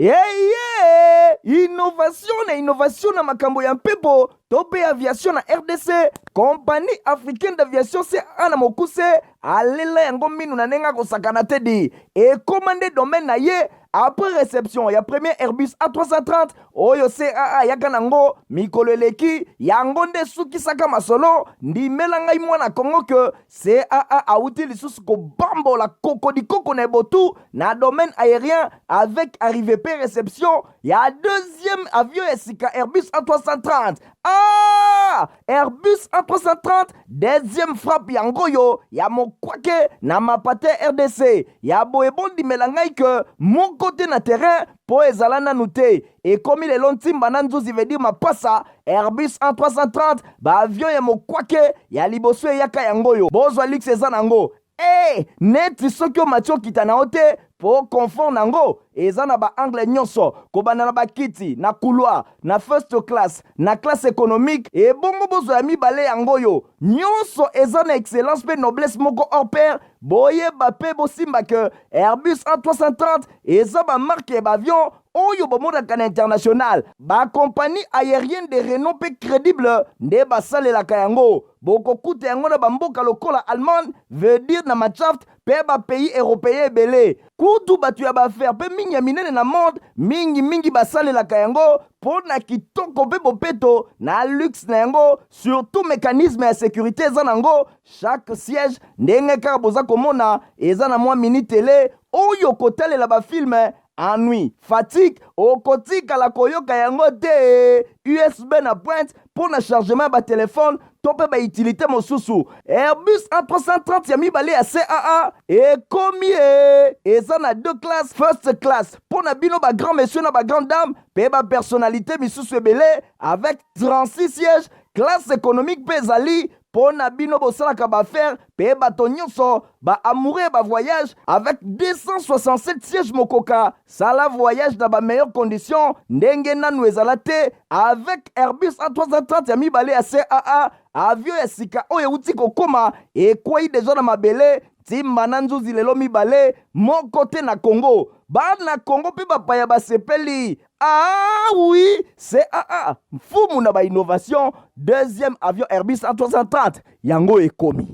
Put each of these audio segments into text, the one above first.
Eye innovation na innovation na makambo ya mpepo to mpe aviation na RDC, Compagnie africaine d'aviation CAA na mokuse alela yango minu na ndenge akosakana te di ekoma nde domaine na ye après réception ya premier Airbus A330 oyo CAA ayaka nango mikolo eleki. Yango nde esukisaka masolo. Ndimela ngai mwana Kongo ke CAA awuti lisusu kobambola kokodikoko na ebotu na domaine aérien avec arrivée pe réception ya deuxième avion ya sika Airbus A330. Ah! Airbus A330 deuxième frappe yango oyo ya mokwake na mapate RDC ya boye. Bondimela ngai ke moko te na terrain mpo ezala nanu te. Ekomi lelo ntimba na nzuzi, veut dire mapasa. Airbus A330, baavion ya mokwake ya liboso eyaka yango oyo. Bozwa luxe eza nango e neti soki omati okita na yo te mpo confort nango eza na baangle nyonso, kobanda na bakiti na couloir, na first class, na classe économique. Ebongo bozwa ya mibale yango oyo, nyonso eza na excellence mpe noblesse moko hors pair. Boyeba mpe bosimba ke Airbus A330 eza bamarque ya baavion oyo bomonaka na international. Bacompagnie aérienne de renom mpe crédible nde basalelaka yango. Bokokuta yango na bamboka lokola Allemagne, veut dire na Mannschaft, mpe bapays européen ebele. Kutu bato ya baaffaires mpe mingi ya minene na monde mingimingi basalelaka yango mpo na kitoko mpe bopeto na luxe na yango, surtout mécanisme ya sécurité eza nango. Chaque siège, ndenge kaka boza komona, eza na mwa mini télé oyo kotalela bafilm. Ennui, fatigue okotikala koyoka yango te. USB na pointe mpo na chargement ya batelefone to mpe bautilité mosusu. Airbus A330 ya mibale ya CAA ekomi e eza na deux classes: first class mpo na bino bagrand monsieur na bagrand dame mpe bapersonnalité misusu ebele avec 36 sièges. Classe économique mpe ezali mpo na bino bosalaka baaffaires mpe bato nyonso baamoureux ya bavoyage avec 267 sièges. Mokoka sala voyage na bameilleures conditions ndenge nanu ezala te avec Airbus A330 ya mibale ya CAA. Avion ya sika oyo euti kokóma, ekwei deja na mabele ntimba na nzuzi lelo mibale moko te na Congo. Bana Congo mpe bapaya basepeli. Ah oui, CAA mfumu na bainnovation, deuxième avion Airbus A330 yango ekomi.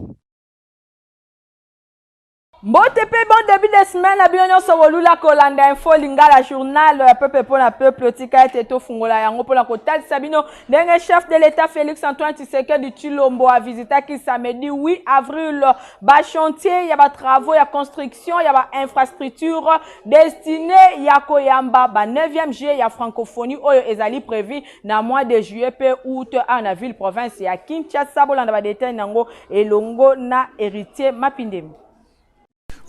Mbote mpe bon début de semaine na bino nyonso bolula kolanda Info Lingala, journal ya peuple mpo na peuple. Tika ete tofungola yango mpona kotalisa bino ndenge chef de l'État Félix Antoine Tshisekedi Tshilombo avisitaki samedi 8 avril bachantier ya batravaux ya construction ya bainfrastructure destiné ya koyamba ba 9e Jeux ya Francophonie oyo ezali prévu na mois de juillet mpe août awa na ville province ya Kinshasa. Bolanda badetail yango elongo na Héritier Mapindemi.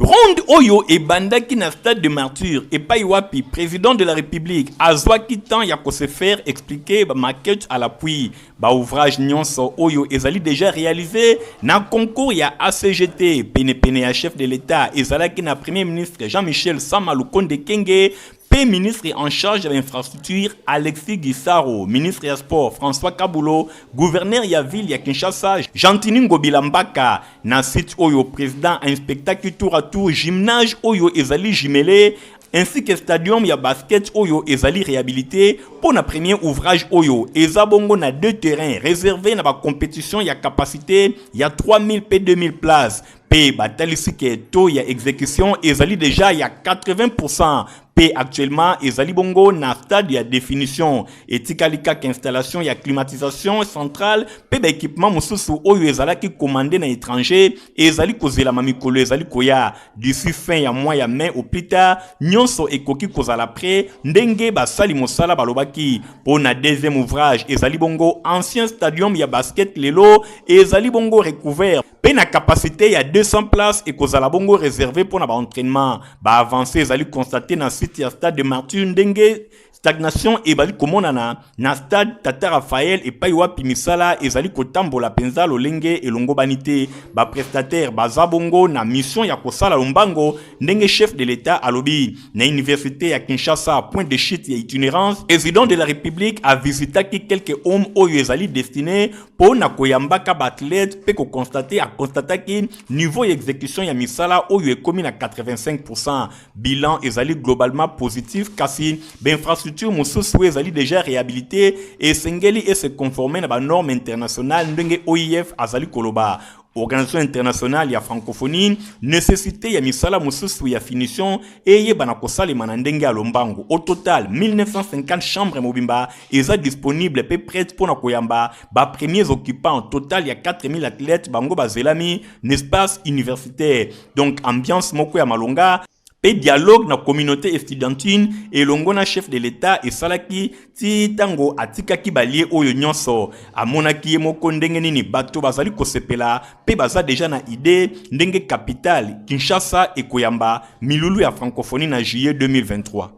Ronde oyo ebandaki na Stade de Martyr, epai wapi président de la République azwaki temps ya kose faire expliquer bamaquette à l'appui, baouvrage nyonso oyo ezali déjà réalisé na concours ya ACGT. Penepene ya chef de l'État ezalaki na premier ministre Jean-Michel Sama Lukonde Kenge mpe ministre en charge de l'infrastructure Alexis Gisaro, ministre ya sport François Kabulo, gouverneur ya ville ya Kinshasa Gentiny Ngobila Mbaka. Na site oyo, président ainspectaki tour à tour gymnase oyo ezali jumelé ainsi que stadium ya basket oyo ezali réhabilité. Mpo na premier ouvrage oyo eza bongo na deux terrains réservés na bacompétition ya capacité ya 3000 mpe 2000 places, mpe batalisi ke taux ya exécution ezali déjà ya 80 mpe actuellement ezali bongo na stade ya définition. Etikali kaka installation ya climatisation centrale mpe baéquipement mosusu oyo ezalaki commandé na étranger ezali kozelama mikolo ezali koya. D'ici fin ya mois ya mai au plus tard, nyonso ekoki kozala prêt, ndenge basali mosala balobaki. Mpo na deuxième ouvrage, ezali bongo ancien stadium ya basket, lelo ezali bongo recouvert mpe na capacité ya 200 places, ekozala bongo réservé mpo na baentraînement. Baavancé ezali constaté na site ya Stade de Martyr, ndenge stagnation ebali komonana na stade Tata Raphaël, epai wapi misala ezali kotambola mpenza lolenge elongobani te. Baprestataire baza bongo na mission ya kosala lombango, ndenge chef de l'État alobi. Na université ya Kinshasa, point de chute ya itinérance, président de la République avisitaki quelques homes oyo ezali destiné mpo na koyambaka baathlète mpe koconstater, aconstataki niveau. Niveau ya execution ya misala oyo ekomi na 85%. Bilan ezali globalement positif, kasi ba infrastructure mosusu oyo ezali dejà rehabilite esengeli e se conformer na ba normes internationales ndenge OIF azali koloba. Organisation internationale ya francophonie, necessite ya misala mosusu ya finition eyebana kosalema na ndenge ya lombangu. Au total, 1950 chambres mobimba eza disponible pe prete mpo na koyamba ba premiers occupants. Total ya 4000 athlètes bango bazelami na espace universitaire. Donc ambiance moko ya malonga pe dialogue na communauté estudiantine elongo na chef de l'Etat esalaki ti tango atikaki ba lieux oyo nyonso. Amonaki ye moko ndenge nini bato bazali kosepela pe baza dejà na idee ndenge capitale Kinshasa ekoyamba milulu ya francophonie na juillet 2023.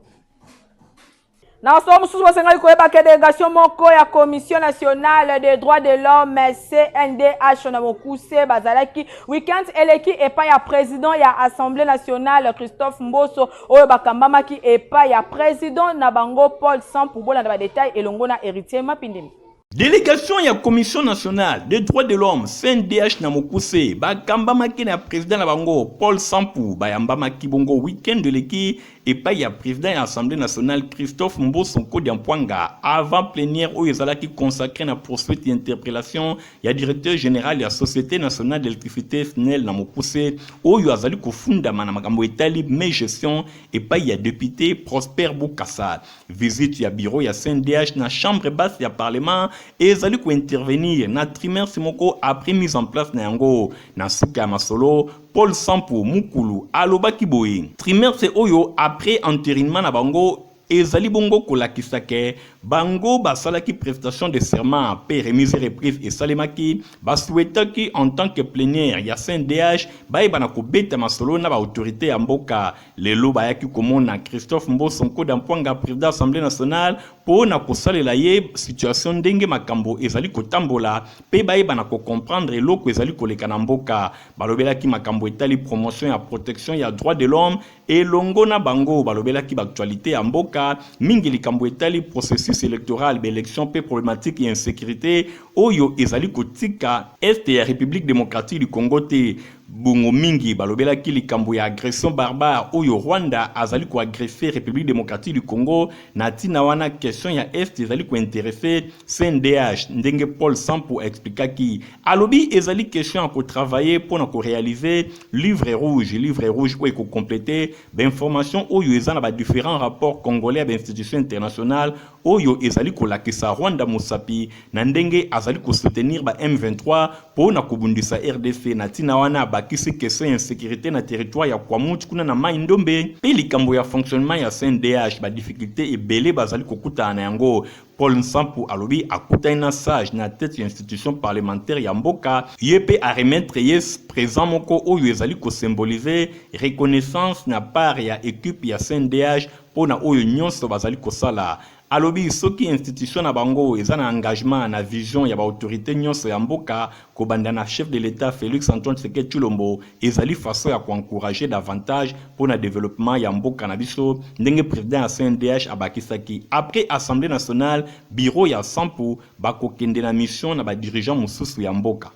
Na masolo mosusu, bosengeli koyeba ke delegation moko ya Commission nationale des droits de l'homme, CNDH na mokuse, bazalaki weekend eleki epai ya president ya Assemblée nationale Christophe Mboso, oyo bakambamaki epai ya president na bango Paul Sampu. Bolanda ba details elongo na Heritier Mapindimi. Delegation ya Commission nationale des droits de l'homme, CNDH na mokuse, bakambamaki na president na bango Paul Sampu, bayambamaki bongo week-end eleki epai ya president ya Assemblée nationale Christophe Mboso Nkodia Mpwanga avant plenière oyo ezalaki consacrée na poursuite ya interpellation ya directeur general ya Société nationale d'électricité SNEL na mokuse, oyo azali kofundama na makambo etali mégestion epai ya depute Prosper Bukasa. Visite ya bureau ya CNDH na chambre basse ya parlement ezali ko intervenir na trimestre moko après mise en place na yango. Na suka ya masolo, Paul Sampu Mukulu alobaki boye, Trimestre oyo après enterinement na bango ezali bongo kolakisa ke bango basalaki prestation de serment pe remise et reprise esalemaki, ba souhaitaki en tant que plenière ya CNDH bayebana kobeta masolo na ba autorites ya mboka. Lelo bayaki komona Christophe Mboso Nkodia Mpwanga, president Assemblée nationale, po na kosalela ye situation ndenge makambo ezali kotambola pe bayeba na ko comprendre eloko ezali koleka na mboka. Balobelaki makambo etali promotion ya protection ya droits de l'homme elongo na bango. Balobelaki ba actualites ya mboka, mingi likambo etali processus electoral, ba elections pe problematique ya insecurite oyo ezali kotika Est ya Republique democratique du Congo te. Bongo mingi balobelaki likambo ya agression barbare oyo Rwanda azali ko agresser Republique democratique du Congo. Na tina wana question ya Est ezali ko interesser CNDH ndenge Paul Sampu a explikaki. Alobi ezali question ya ko travailler pona ko realiser livre rouge, livre rouge oyo eko completer ba informations oyo eza na ba differents rapports congolais ya ba institutions internationales oyo ezali kolakisa Rwanda mosapi na ndenge azali ko soutenir ba M23 po na kobundisa rdc. Na tina wana abakisi question ya insecurite na territoire ya Kwamouth kuna na Mayi Ndombe pe likambo ya fonctionnement ya CNDH, ba difficultes ebele bazali kokutana na yango. Paul Nsampu alobi akutani na Sage na tete ya institution parlementaire ya mboka, ye pe a remettre ye present moko oyo ezali ko symboliser reconnaissance na part ya equipe ya CNDH po na oyo nionso bazali kosala. Alobi soki institution na bango eza na engagement na vision ya ba autorites nionso ya mboka kobanda na chef de l'Etat Felix Antoine Tshisekedi Tshilombo ezali façon ya ko encourager davantage po na developpement ya mboka na biso ndenge president ya CNDH abakisaki. Après Assemblee nationale, bureau ya Sampu bakokende na mission na ba dirigeants mosusu ya mboka.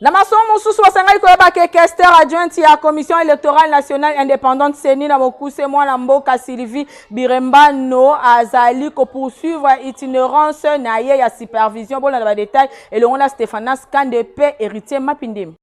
Na masolo mosusu, basengeli koyeba ke questeur adjoint ya Commission électorale nationale indépendante CENI na mokuse, mwana mboka Sylvie Birembano, azali kopoursuivre itinerance na ye ya supervision. Bolanda ba detail elongo na Stephanas Kande pe Héritier Mapindim.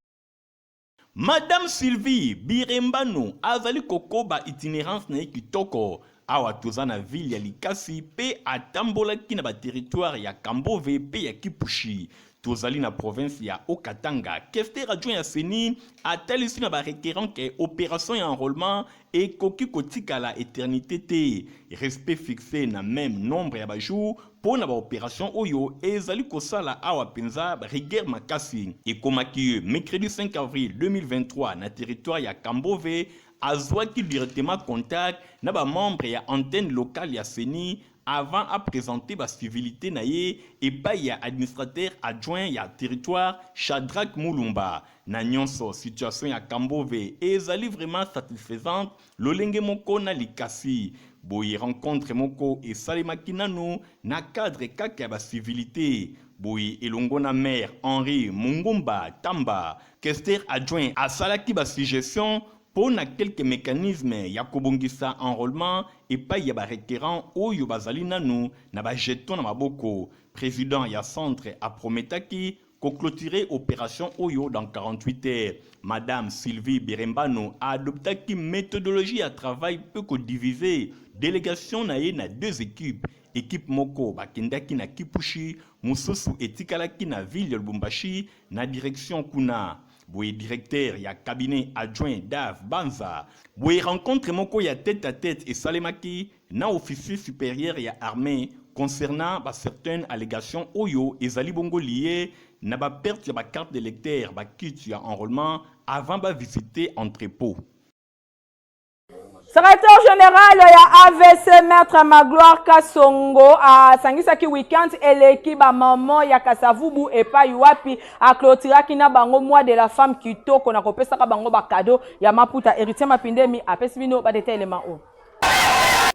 Madame Sylvie Birembano azali kokoba itinerance na ye kitoko. Awa toza na ville ya Likasi pe atambolaki na ba territoires ya Kambove pe ya Kipushi. Tozali na province ya Haut-Katanga. Questeur adjoint ya CENI atalisi na ba requerants que operation ya enrolement ekoki kotikala eternite te. Respect fixe na meme nombre ya ba jours po na ba operations oyo ezali kosala awa penza rigueur makasi. Ekomaki mercredi 5 avril 2023 na territoire ya Kambove, azuaki directement contact na ba membres ya antenne locale ya CENI avant a presenter ba civilites na ye epayi ya administrateur adjoint ya territoire Chadrack Mulumba. Na nionso, situation ya Kambove ezali vraiment satisfaisante lolenge moko na Likasi. Boye rencontre moko esalemaki nanu na cadre kaka ya ba civilites. Boye elongo na maire Henri Mungumba Tamba, questeur adjoint asalaki ba suggestions mpo na quelques mecanismes ya kobongisa enrolement epai ya ba requerants oyo bazali nanu na ba jetons na maboko. President ya centre aprometaki ko cloturer operation oyo dans 48 heures. Madame Sylvie Birembano a adoptaki methodologie ya travail mpe ko diviser delegation na ye na deux equipes. Equipe moko bakendaki na Kipushi, mosusu etikalaki na ville ya Lubumbashi na direction kuna. Boye directeur ya cabinet adjoint Dave Banza. Boye rencontre moko ya tete à tete esalemaki na officier superieur ya armee concernant ba certaines allegations oyo ezali bongo liee na ba pertes ya ba cartes d'electeurs, ba kits ya enrolement avant ba visiter entrepot. Secrétaire général ya AVC Maître Magloire Kasongo asangisaki week-end eleki ba maman ya Kasavubu epai wapi acloturaki na bango mois de la femme kitoko na kopesaka bango ba cadeau ya maputa. Héritier Mapindemi apesi bino ba détails éléments oyo.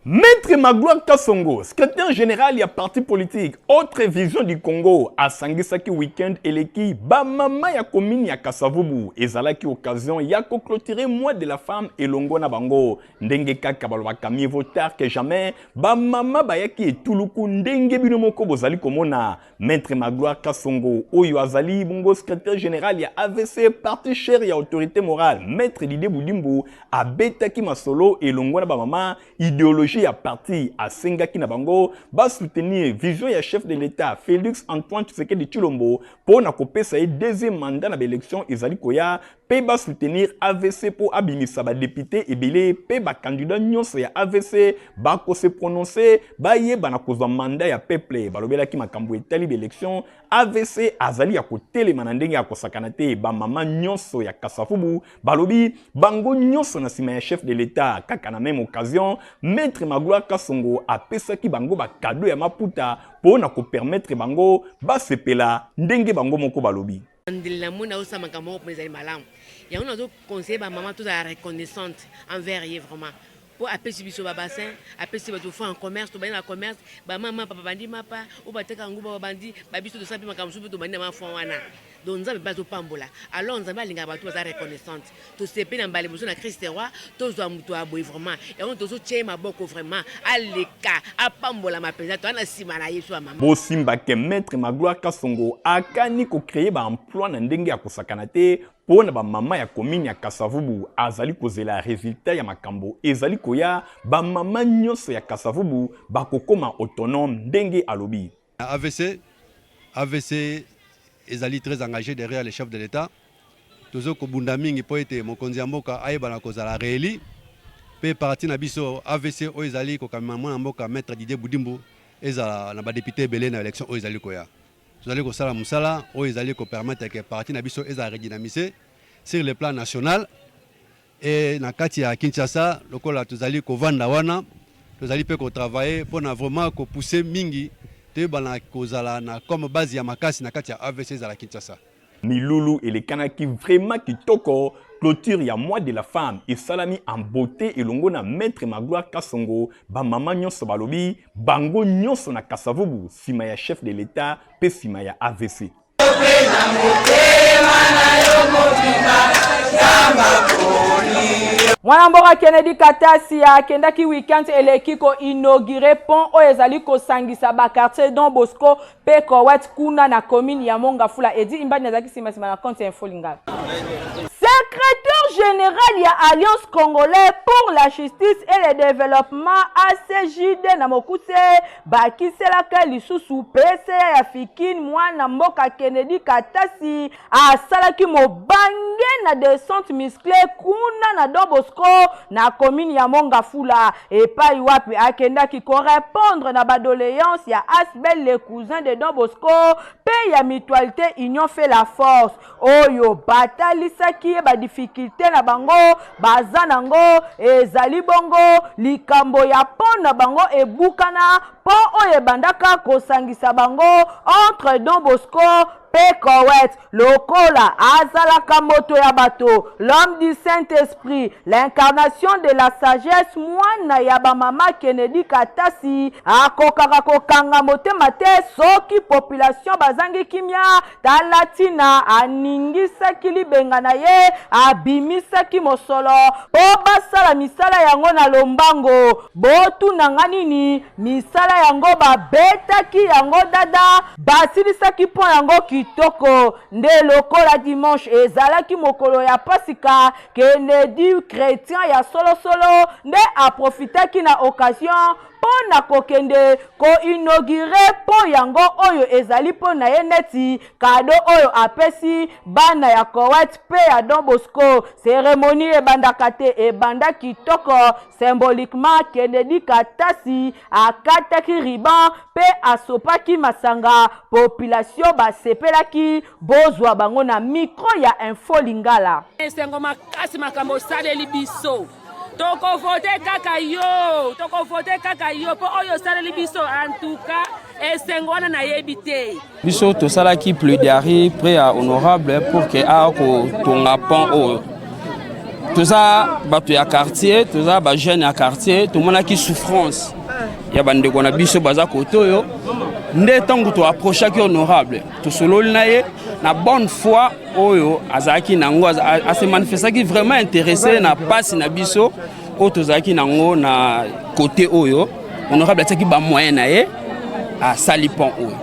Maître Magloire Kasongo, secrétaire général ya parti politique Autre Vision du Congo, asangisaki week-end eleki ba mama ya commune ya Kasavubu. Ezalaki occasion ya ko clôturer mois de la femme elongo na bango. Ndenge kaka balobaka mieux vaut tard que jamais, ba mama bayaki etuluku ndenge bino moko bozali komona. Maître Magloire Kasongo oyo azali bongo secrétaire général ya AVC, parti cher ya autorité morale, Maître Didier Budimbu abetaki masolo elongo na ba mama idéologie ya parti, asengaki na bango ba soutenir vision ya chef de l'État Félix Antoine Tshisekedi Tshilombo mpo na kopesa ye deuxième mandat na ba élection ezali koya, mpe ba soutenir AVC mpo abimisa ba député ebele, mpe ba candidat nyonso ya AVC bakose prononcer bayeba na kozwa mandat ya peuple. Balobelaki makambo etali ba élection. AVC azali ya kotelema na ndenge ya kosakana te. Bamama nyonso ya Kasavubu balobi bango nyonso na nsima ya chef de l'État. Kaka na même occasion, Maître Magloire Kasongo apesaki bango ba cadeau ya maputa mpo na kopermettre bango basepela ndenge bango moko balobi. Ndele namoni azosala makambo moko mpo ezali malamu. Yango nazoconseille bamama tozala reconnaissante envers ye vraiment, mpo apesi biso babassin, apesi bato fonds en commerce, tobandi na commerce, bamama papa bandi mapa oyo bateka yango, babandi babiso, tosala mpe makambo mosusu mpe tobandi na mafonds wana. Donc Nzambe mpe azopambola. Alors Nzambe alingaka bato baza reconnaissante. Tosepe na mbala liboso na Christ Roi tozwa moto ya boye vraiment. Yango tozotia ye maboko vraiment, aleka apambolama mpenza, toza na nsima na ye so ya mama. Bosimbake Maître Magloire Kasongo akani kocréer baemploi na ndenge ya kosakana te mpo na bamama ya commune ya Kasavubu. Azali kozela résultat ya makambo ezali koya, bamama nyonso ya Kasavubu bakokoma autonome ndenge alobi. AVC, AVC ezali très engagé derrière le chef de l'État. Tozo kobunda mingi mpo ete mokonzi ya mboka ayebana kozala réélu, mpe parti na biso AVC oyo ezali kokamema mwana mboka Maître Didier Budimbu ezala na badéputé ebele na élection oyo ezali koya. Tozali kosala mosala oyo ezali kopermettre ke parti na biso ezala redynamisé sur le plan national e na kati ya Kinshasa. Lokola tozali kovanda wana, tozali mpe kotravaille mpona vraiment kopousse mingi, toyebana kozala na comme base ya makasi na kati ya AVC ezala Kinshasa. Milulu elekanaki vraiment kitoko. Clôture ya mois de la femme esalami en beauté elongo na Maître Magloire Kasongo. Bamama nyonso balobi bango nyonso na Kasavubu, nsima ya chef de l'État mpe nsima ya AVC. Na motema na yo mobimba. Mwana mboka Kennedy Katasi akendaki weekend eleki koinaugurer pont oyo ezali kosangisa baquartier Don Bosco mpe Kowet kuna na commune ya Mont-Ngafula. Edi Imbani azalaki nsima na compte ya Info Lingala. Secrétaire général ya Alliance congolais pour la justice et le développement, ACJD na mokuse, bakiselaka lisusu PCA ya Fikin, mwana mboka Kennedy Katasi asalaki mobange na descente musclée kuna na Don Bosco na commune ya Mont-Ngafula, epai wapi akendaki korépondre na badoléance ya Asbel Le Cousin de Don Bosco mpe ya Mutualité Union fait la force, oyo batalisaki ye badifficulté na bango baza nango. Ezali bongo likambo ya pont na bango ebukana, pont oyo ebandaka kosangisa bango entre Don Bosco. mpe Koweït. Lokola azalaka moto ya bato, l'homme du Saint-Esprit, l'incarnation de la sagesse, mwana ya ba mama Kennedy Katasi akokaka kokanga motema te soki population bazangi kimia. Tala ntina aningisaki libenga na ye, abimisaki mosolo mpo basala misala yango na lombango. Botuna nga nini? Misala yango babetaki yango dada, basilisaki mpo yango kitoko. Nde lokola dimanche ezalaki mokolo ya Pasika, Kennedy chretien ya solosolo nde aprofitaki na occasion mpo na kokende ko inaugurer pont yango oyo ezali mpo na ye neti kado oyo apesi bana ya Koweït mpe ya Don Bosco. Cérémonie ebandaka te, ebanda kitoko. Symboliquement, Kennedy Katasi akataki ruban mpe asopaki masanga. Population basepelaki. Bozwa bango na micro ya Info Lingala. Esengo makasi makambo osaleli biso, tokovote kaka yo, tokovote kaka yo mpo oyo osaleli biso antuka esengo wana nayebi te. Biso tosalaki plaidoirie près ya honorable pour que aya kotonga pont oyo. Toza bato ya quartier, toza bajeune ya quartier, tomonaki souffrance ya bandeko na biso baza kote oyo. Nde ntango toapprochaki honorable, tosololi na ye na bonne foi oyo azalaki nango, ase manifestaki vraiment intéressé na pasi na biso oyo tozalaki nango na kote oyo. Honorable atiaki bamoyen na ye, asali pont oyo.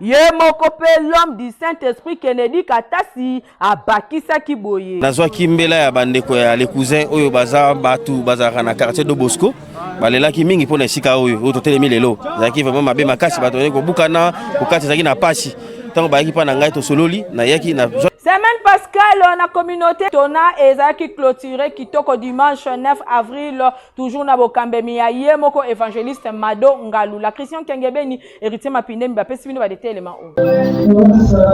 Ye moko mpe l'homme du Saint-Esprit Kennedy Katasi abakisaki boye. Nazwaki mbela ya bandeko ya les cousins oyo baza bato bazalaka na quartier do Bosco, balelaki mingi mpona esika oyo oyo totelemi lelo. Ezalaki vraiment mabe makasi, bato bazalaki kobukana kokati, ezalaki na pasi. Ntango bayaki mpa na ngai, tosololi, nayaki na Semaine pascale na communauté tona ezalaki clôturé kitoko dimanche 9 avril, toujours na bokambemi ya ye moko évangéliste Mado Ngalula. Christian Kengebeni, Héritier Mapindemi bapesi bino badetelema oyo.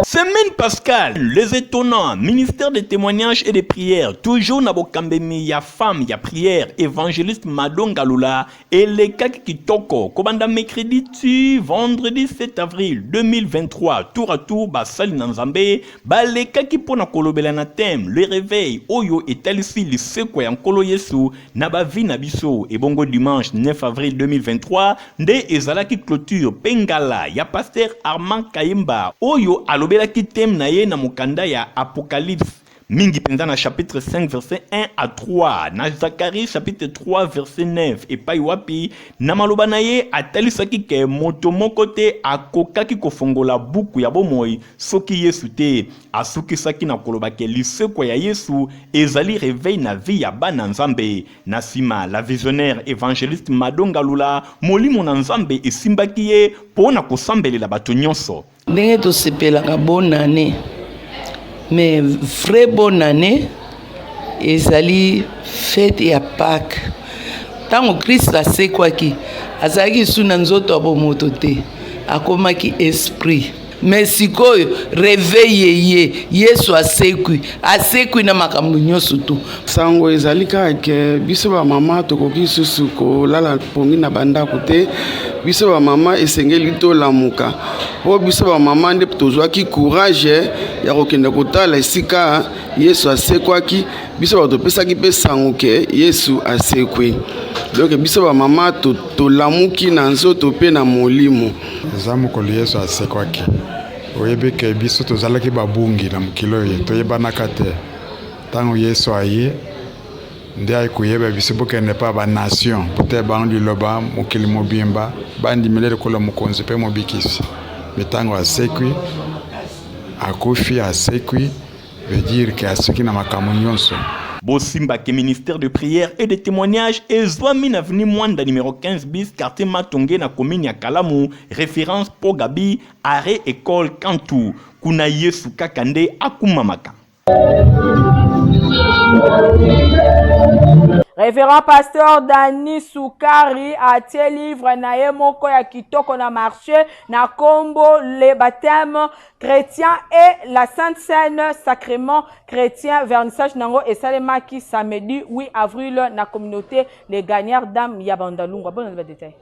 Semaine pascale, les étonnants, ministère de témoignages et de prières, toujours na bokambemi ya femme ya prière, évangéliste Mado Ngalula, elekaki kitoko kobanda mercredi ti vendredi 7 avril 2023. Tour à tour basali na Nzambe balekaki mpona kolobela na thème le réveil oyo etalisi lisekwa ya Nkolo Yesu na bavie na biso. Ebongo dimanche 9 avril 2023 nde ezalaki clôture mpe ngala ya pasteur Armand Kayemba oyo alobelaki thème na ye na mokanda ya Apocalypse, mingi mpenza na chapitre 5 verset 1 à 3 na Zacharie chapitre 3 verset 9, epai wapi na maloba na ye atalisaki ke moto moko te akokaki kofongola buku ya bomoi soki Yesu te. Asukisaki na koloba ke lisekwa ya Yesu ezali réveil na vie ya bana Nzambe. Na nsima, la visionnaire évangéliste Mado Ngalula, molimo na Nzambe esimbaki ye mpo na kosambelela bato nyonso. Ndenge tosepelaka bonne année, mais vrai bonne année ezali fête ya Pâques, ntango Christ asekwaki. Azalaki lisusu na nzoto ya bomoto te, akomaki esprit. Mais sikoyo réveil ye, Yesu asekwi, asekwi na makambo nyonso tu. Sango ezali kaka ke biso bamama tokoki lisusu kolala pongi na bandako te. Biso bamama esengeli tolamuka, mpo biso bamama nde tozwaki courage ya kokende kotala esika Yesu asekwaki. Biso bato topesaki mpe sango ke Yesu asekwi. Donc biso bamama tolamuki na nzoto mpe na molimo. Eza mokolo Yesu asekwaki. Oyebi ke biso tozalaki babungi na mokili oyo, toyebanaka te. Ntango Yesu aye nde aye koyeba biso. Bokende mpa banation po te bango liloba, mokili mobimba bandimeli lokola mokonzi mpe mobikisi. Me ntango asekwi, akufi, asekwi, veut dire ke aseki na makambo nyonso. Bosimbake, ministère de prière et de témoignage ezwami na avenue Mwanda numéro 15 bis, quartier Matonge, na commune ya Kalamu, référence Pogabi, arrêt école Kantu. Kuna Yesu kaka nde akumamaka. Révérend pasteur Dani Sukari atie livre na ye moko ya kitoko na marché na kombo Le baptême chrétien et la Sainte Cène, sacrement chrétien. Vernissage nango esalemaki samedi 8 avril na communauté Les Gagnards d'âme ya Bandalungwa. Bon détail.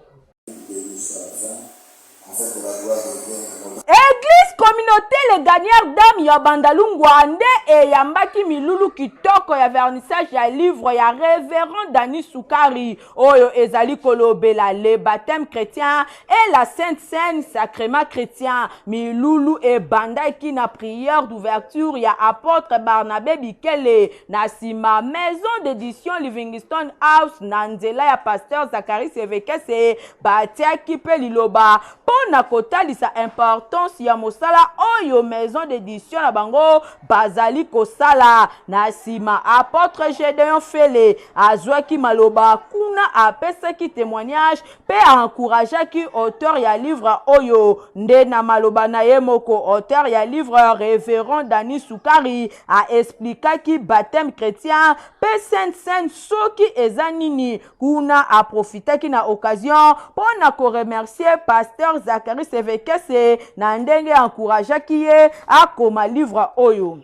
Église communauté. Leganière Dame ya Bandalungwa nde eyambaki milulu kitoko ya vernissage ya livre ya Reverend Dany Sukari oyo ezali kolobela le baptême chrétien et la sainte cène sacrement chrétien. Milulu ebandaki na prière d'ouverture ya apôtre Barnabé Bikele, na nsima maison d'édition Livingstone House na nzela ya pasteur Zacharie Sevekese batiaki mpe liloba mpo na kotalisa importance ya mosala oyo maison d'édition na bango bazali kosala. Na nsima apôtre Gedeon Fele azwaki maloba kuna, apesaki témoignage mpe aencourageaki auteur ya livre oyo. Nde na maloba na ye moko, auteur ya livre Révérend Dani Sukari aexplikaki baptême chrétien mpe sainte cène soki eza nini. Kuna aprofitaki na occasion mpo na koremercier pasteur Zacharie Sevekese na ndenge encourageaki ye akoma livre oyo.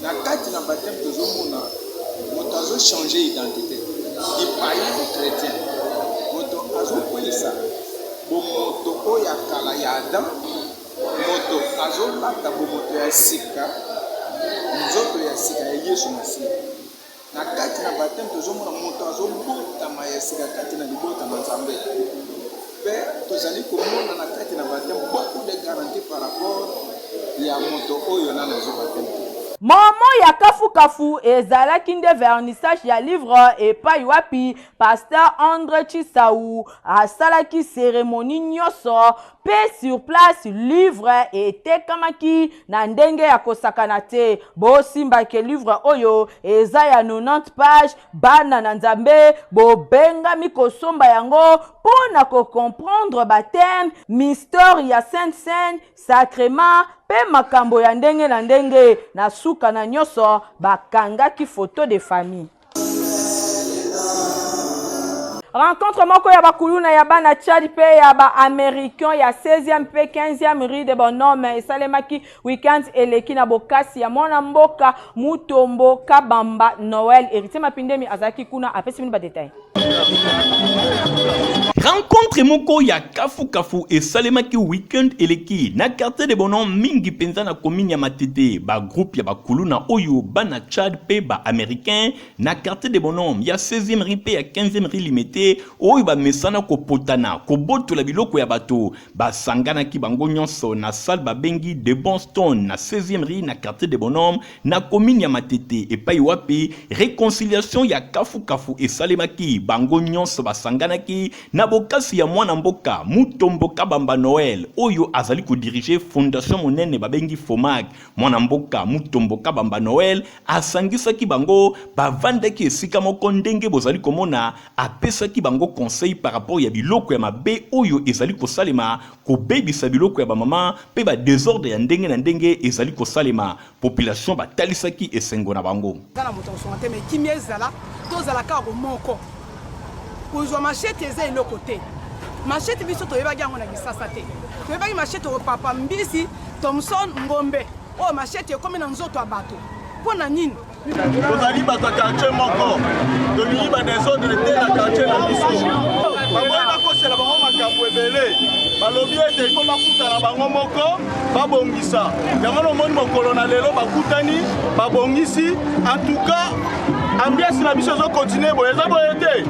Na kati na baptême, tozomona moto azochange identité du païen au chrétien. Moto azokweyisa bomoto oyo ya kala ya Adam, moto azolata bomoto ya sika, nzoto ya sika ya Yesu Masiya. Na kati na baptême, tozomona moto azobotama ya sika kati na libota na Nzambe. Mpe tozali komona na kati na baptême beaucoup de garantie par rapport ya moto oyo nano azwi baptême te. Momo ya kafukafu ezalaki nde vernissage ya livre epai wapi pasteur André Chisau asalaki cérémonie nyonso mpe sur place livre etekamaki na ndenge ya kosakana te. Bosimbake livre oyo eza ya 90 page. Bana na Nzambe bobengami kosomba yango mpo na kocomprendre baptême, mystère ya sainte cène, sacrement mpe makambo ya ndenge na ndenge. Na suka na nyonso, bakangaki photo de famille. Rencontre moko ya bakuluna ya bana Tchad mpe ya baaméricain ya 16e mpe 15e rue de Bonhomme esalemaki weekend eleki na bokasi ya mwana mboka Mutombo Kabamba Noël. Héritier Mapindemi azalaki kuna, apesi bino badétail. Rencontre moko ya kafukafu esalemaki weekend eleki na quartier de Bonhomme, mingi mpenza na commune ya Matete. Bagroupe ya bakuluna oyo bana Tchad mpe baaméricain na quartier de Bonhomme ya 16e rue mpe ya 15e rue Limete, oyo bamesana kopotana, kobotola biloko ya bato, basanganaki bango nyonso na salle babengi De Bon Stone na 16e rue na quartier de Bonhomme na commune ya Matete, epai wapi réconciliation ya kafukafu esalemaki. Bango nyonso basanganaki na bokasi ya mwana mboka Mutombo Kabamba Noel, oyo azali kodiriger fondation monene babengi FOMAC. Mwana mboka Mutombo Kabamba Noel asangisaki bango, bavandaki esika moko ndenge bozali komona. Apesaki bango conseil par rapport ya biloko ya mabe oyo ezali kosalema, kobebisa biloko ya bamama mpe badésordre ya ndenge na ndenge ezali kosalema. Population batalisaki esengo na bango. Eza na moto akosonga te, mais kimia ezala, tozala kaka bomoko. Kozwa machette eza eloko te. Machette, biso toyebaki yango na Kisasa te. Toyebaki machette opapa mbisi, thomson, ngombe. Oyo machette ekomi na nzoto ya bato mpo na nini? Tozali bato ya quartier moko, tolingi badésordre te na quartier na biso. Baboyi bakosela bango makambo ebele, balobi ete ifo bakutana bango moko babongisa yango. Nomoni mokolo na lelo bakutani, babongisi. En tout cas, ambiance na biso ezokontinue boye, eza boye te.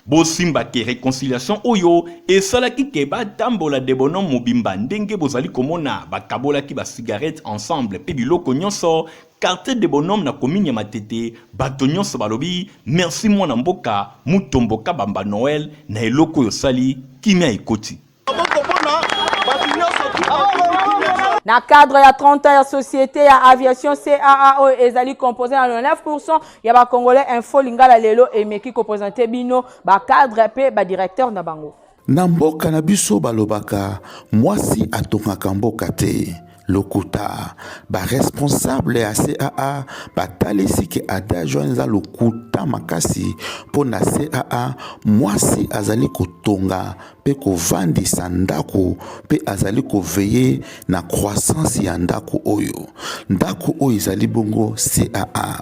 Bosimba ke réconciliation oyo esalaki ke batambola de Bonhomme mobimba ndenge bozali komona, bakabolaki basigarete ensemble mpe biloko nyonso. Quartier de Bonhomme na commune ya Matete, bato nyonso balobi merci mwana mboka Mutombo Kabamba Noel na eloko oyo osali, kimia ekoti. Na cadre ya 30 ans ya société ya aviation CAA oyo ezali composé na 99% ya bacongolais, Info Lingala lelo emeki koprésente bino bacadre mpe badirecteur na bango. Na mboka na biso balobaka mwasi atongaka mboka te. Lokuta. Baresponsable ya CAA batalisi ke adage wana eza lokuta makasi, mpo na CAA mwasi azali kotonga. mpe kovandisa ndako mpe azali koveiller na croissance ya ndako oyo. Ndako oyo ezali bongo CAA.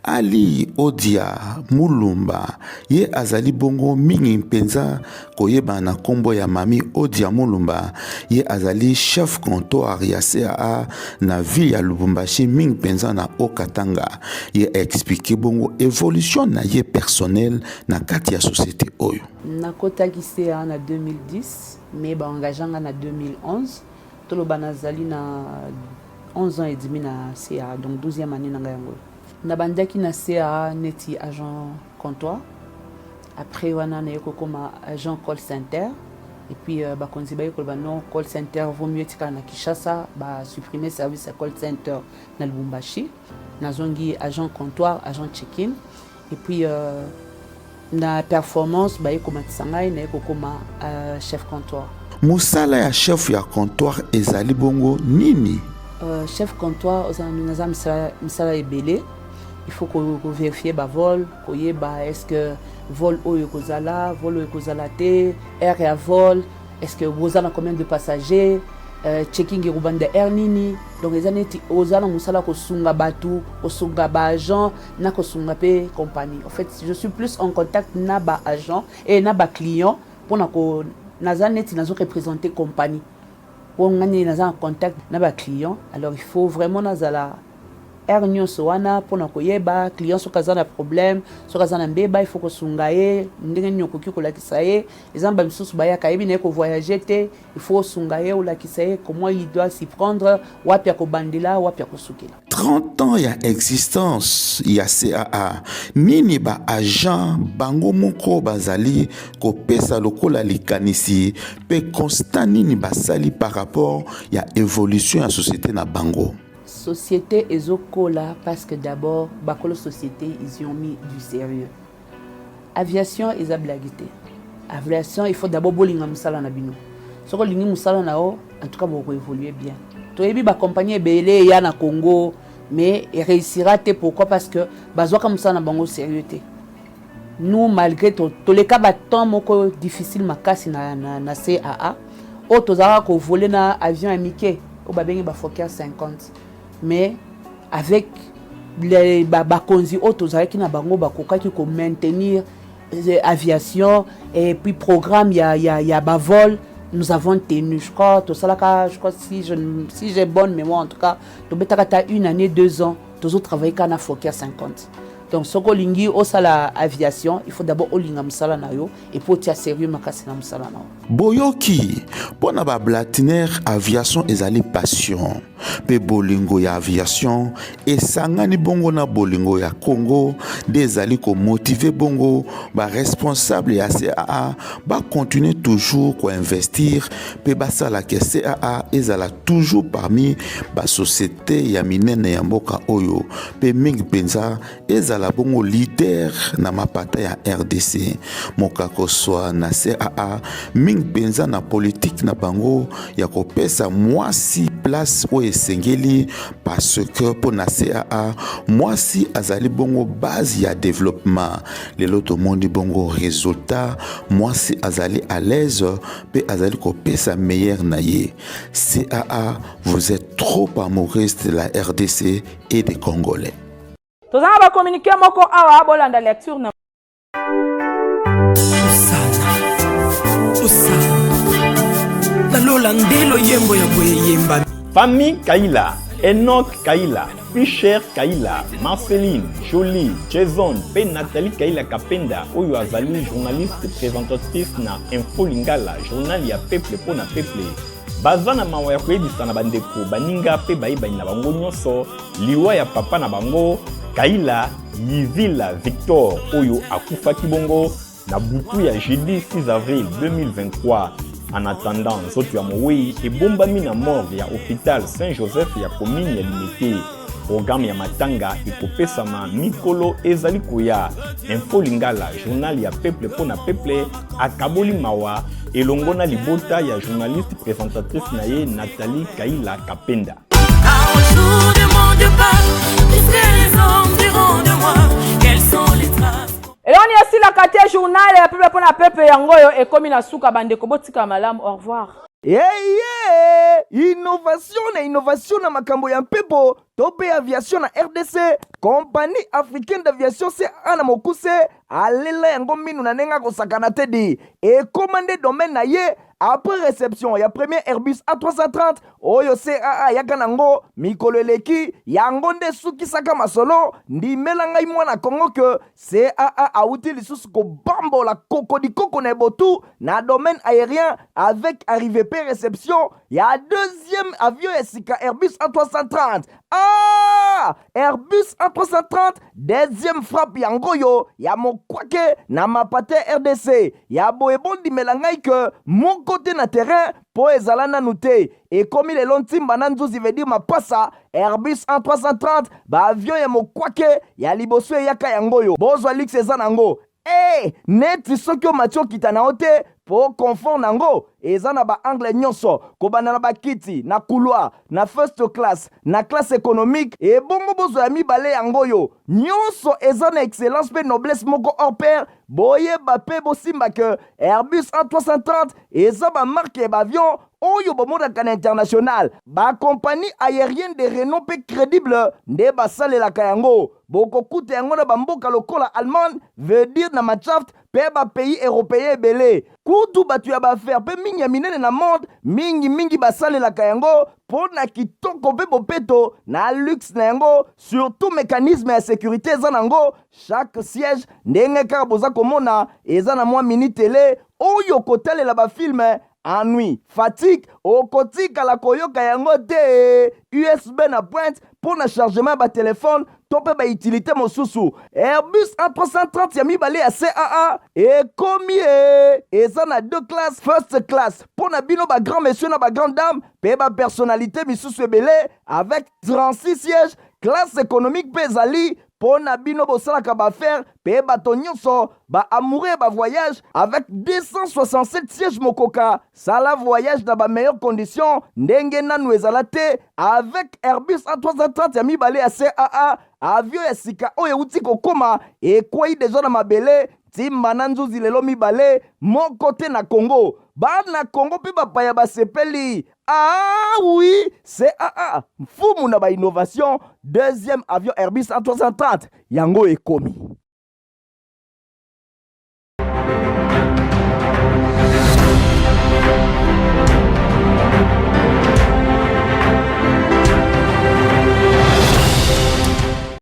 Ali Odia Mulumba ye azali bongo mingi mpenza koyebana na nkombo ya Mami Odia Mulumba. Ye azali chef comptoir ya CAA na ville ya Lubumbashi, mingi mpenza na Haut-Katanga. Ye explique bongo evolution na ye personnel na kati ya société oyo. Nakotaki CAA na 2010 mais ba engagea nga na 2011. Toloba nazali na 11 ans et demi na CAA, donc 12e année na ngai yango. Nabandaki na CAA neti agent comptoir, après wana naye kokoma agent call center et puis bakonzi baye koloba non, call center vaut mieux etikala na Kinshasa, ba supprimer service ya call center na Lubumbashi. Nazongi agent comptoir, agent check-in et puis na performance baye komatisa ngai, naye kokoma chef comptoir. Mosala ya chef ya comptoir ezali bongo nini? Chef comptoir naza misala ebele. Il faut kovérifier bavol, koyeba est ce que vol oyo ekozala, vol oyo ekozala te, heure ya vol, est ce que boza na combien de passagers, checking ekobanda heure nini. Donc eza neti oza na mosala kosunga bato, kosunga baagent na kosunga mpe compagnie. En fait, je suis plus en contact na baagent et na baclient mpona ko naza neti nazo représenter compagnie mpo nga nini naza en contact na baclient. Alors il faut vraiment nazala heure nyonso wana mpona koyeba client soki aza na problème, soki aza na mbeba, il faut kosunga ye ndenge nini okoki kolakisa ye. Eza na bamisusu bayaka, ayebi na ye kovoyage te, il faut osunga ye, olakisa ye comment il doit s'y prendre, wapi ya kobandela, wapi ya kosukela. 30 ans ya existence ya CAA, nini baagent bango moko bazali kopesa lokola likanisi mpe constat nini basali par rapport ya évolution ya société na bango? Société ezokola parce que d'abord bakolo société, ils y ont mis du sérieux. Aviation eza blague te. Aviation, il faut d'abord bolinga mosala na bino. Soki olingi mosala na yo, en tout cas bokoévolue bien. Toyebi bacompagnie ebele eya na Congo mais eréussira te. Pourquoi? Parce que bazwaka mosala na bango sérieux te. Nous, malgré toleka batemps moko difficile makasi na CAA oyo, tozalaka kovoler na avion ya mike oyo babengi baFokker 50, mais avec bakonzi oyo tozalaki na bango, bakokaki komaintenir aviation et puis programme ya bavol. Nous avons tenu, je crois, tosalaka, je crois, si j'ai bonne mémoire, en tout cas tobetaka ta une année, 2 ans tozotravaille kaka na Fokker 50. Donc soki olingi osala aviation, il faut d'abord olinga mosala na yo et puis otia sérieux makasi na mosala na yo. Boyoki, mpo na bablatinaire, aviation ezali passion mpe bolingo ya aviation esangani bongo na bolingo ya Congo nde ezali komotiver bongo baresponsable ya CAA bacontinue toujours koinvestir mpe basalaka CAA ezala toujours parmi basociété ya minene ya mboka oyo, mpe mingi mpenza ezala bongo leader na mapata ya RDC. Mokakoswa na CAA, mingi mpenza na politike na bango ya kopesa mwasi place oyo esengeli, parce que mpo na CAA, mwasi azali bongo base ya développement. Lelo tomoni bongo résultat, mwasi azali à l'aise mpe azali kopesa meilleur na ye. CAA, vous êtes trop amoureuse de la RDC et des Congolais. Toza na bacommuniqué moko awa, bolanda lecture na Osana, osana nalola nde loyembo ya boye eyembami. Famille Kaila, Enoch Kaila, Fischer Kaila, Marceline, Jolie, Jason mpe Nathalie Kaila Kapenda oyo azali journaliste présentatrice na Info Lingala, journal ya peuple mpo na peuple. Baza na mawa ya koyebisa na bandeko, baninga mpe bayebani na bango nyonso liwa ya papa na bango Kaila Yivila Victor oyo akufaki bongo na butu ya jeudi 6 avril 2023. En attendant, nzoto ya mowei ebombami na morgue ya hôpital Saint-Joseph ya commune ya Limete. Programme ya matanga ekopesama mikolo ezali koya. Info Lingala, journal ya peuple mpo na peuple, akaboli mawa elongo na libota ya journaliste présentatrice na ye Nathalie Kaila Kapenda. Au jour de mon départ, qu'est-ce que les hommes diront de moi? Quelles sont les traces? Eloni esila. Bobosanaka te journal ya peuple mpo na peuple yango oyo ekomi na suka bandeko botika malamu au revoir. Eye innovation na innovation na makambo ya mpepo to mpe aviation na rdc compagnie africaine d'aviation caa na mokuse alela yango minu na ndenge akosakana te di ekoma nde domaine na ye après réception ya premier airbus a330 oyo caa ayaka nango mikolo eleki yango nde esukisaka masolo ndimela ngai mwana kongo ke caa awuti lisusu kobambola kokodikoko na ebotu na domaine aérien avec arrivée pe réception ya deuxième avion ya sika airbus a330 ah airbus a330 deuxième frappe yango oyo ya mokwake na mapate rdc ya boye bondimela ngai ke moko te na terrain mpo ezala nanu te ekomi lelo ntimba na nzuzi veut dire mapasa airbus a330 baavion ya mokwake ya liboso eyaka yango oyo bozwa luxe eza nango e neti soki omati okita na yo te mpo confort nango eza na baangle nyonso kobanda na bakiti na couloir na first class na classe économique ebongo bozwa ya mibale yango oyo nyonso eza na excellence mpe noblesse moko hors pair boyeba mpe bosimba ke airbus a330 eza bamarque ya baavion oyo bomonaka na international bakompagnie aérienne de renom mpe crédible nde basalelaka yango bokokuta yango na bamboka lokola allemagne veut dire na machaft mpe bapays européen ebele kutu bato ya baaffaire mpe mingi ya minene na monde mingimingi basalelaka yango mpo na kitoko mpe bopeto na luxe na yango surtout mécanisme ya sécurité eza nango chaque siège ndenge kaka boza komona eza na mwa mini télé oyo kotalela bafilme ennui fatigue okotikala koyoka yango te usb na pointe mpo na chargement ya batelefone to mpe bautilité mosusu airbus a330 ya mibale ya caa ekomi e eza na deux classes first class mpo na bino bagrand monsieur na bagrand dame mpe bapersonnalité misusu ebele avec 36 sièges classe économique mpe ezali mpo na bino bosalaka baaffaire mpe bato nyonso baamoureux ya bavoyage avec 267 sièges mokoka sala voyage na bameilleure condition ndenge nanu ezala te avec airbus a330 ya mibale ya caa avion ya sika oyo euti kokóma ekwei deja na mabele ntimba na nzuzi lelo mibale moko te na kongo bana kongo mpe bapaya basepeli ah oui caa mfumu na bainnovation deuxième avion airbus a330 yango ekomi.